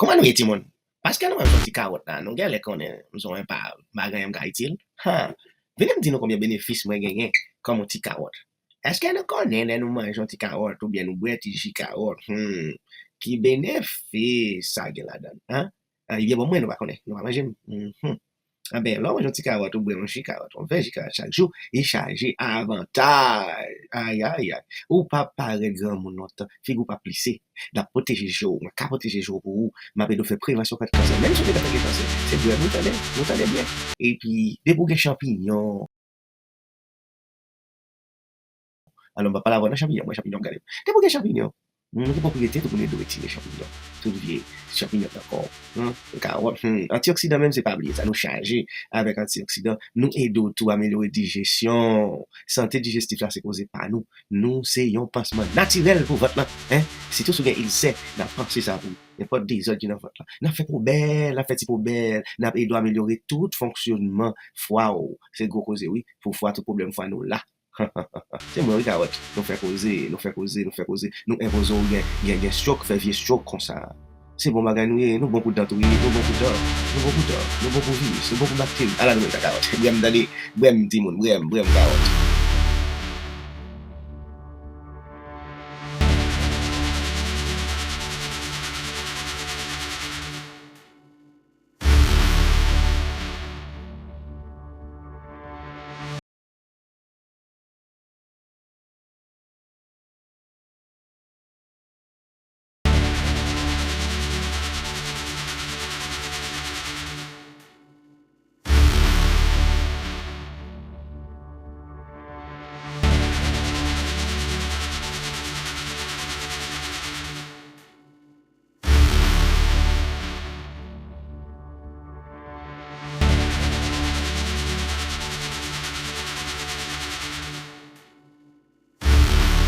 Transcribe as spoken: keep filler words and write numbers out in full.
Kòman nou ye, timoun? Paske nou wè m se yon ti kawòt la, nou genlè konnen m se yon epav, m pa gen anyen m ka itil. Ha! Vini m di nou konbyen benefis mwen genyen kòm yon ti kawòt. Èske nou konnen lè nou manje yon ti kawòt oubyen nou bwè ti ji kawòt, hmm, ki benefis sa gen ladan l, en? Ebyen, bon, mwen, nou pa konnen, nou pa manje m. Mhm. Anben, lè w manje yon ti kawòt, ou bwè yon ji kawòt, yon vè ji kawòt chak jou, li chaje avantaj. Ayayay, ou p ap parèt granmoun lontan, figi w p ap plise. L ap pwoteje je w, mwen ka pwoteje je w pou ou, m ap ede w fè prevansyon kont kansè. Menm si w te gentan gen kansè, se bwè m wi, tande, nou tande byen. Epi, depi w gen chanpinyon, alò, m p ap pale avè w nan chanpinyon, mwen chanpinyon ap gade m. Depi w gen chanpinyon, hmm, ou gen pwopriyete tou pou n ede w retire chanpinyon. Tout vye chanpinyon nan kò w. Hmm, kawòt, hmm, antioksidan menm se pa bliye sa, nou chaje avèk antioksidan, nou ede w tou amelyore dijesyon. Sante dijestif la se koze pa nou. Nou se yon pansman natirèl pou vant lan, en. Sitou si w gen ilsè, n ap panse sa pou ou. Nenpòt dezòd ki nan vant lan. N ap fè po bèl, n ap fè ti po bèl, n ap ede w amelyore tout fonksyonman fwa w. Se gwo koze wi, pou fwa, tout pwoblèm fwa nou la. Se mwen wi, kawòt. Nou fè koze, nou fè koze, nou fè koze. Nou enpoze w gen, gen, gen stroke, fè vye stroke konsa. Se bon bagay nou ye, nou bon pou dan tou wi, nou bon pou dan, nou bon pou dan, nou bon pou viris, nou bon pou bakteri. Ala nou mete kawòt. Bwè m tande, bwè m timoun, bwè m, bwè m kawòt.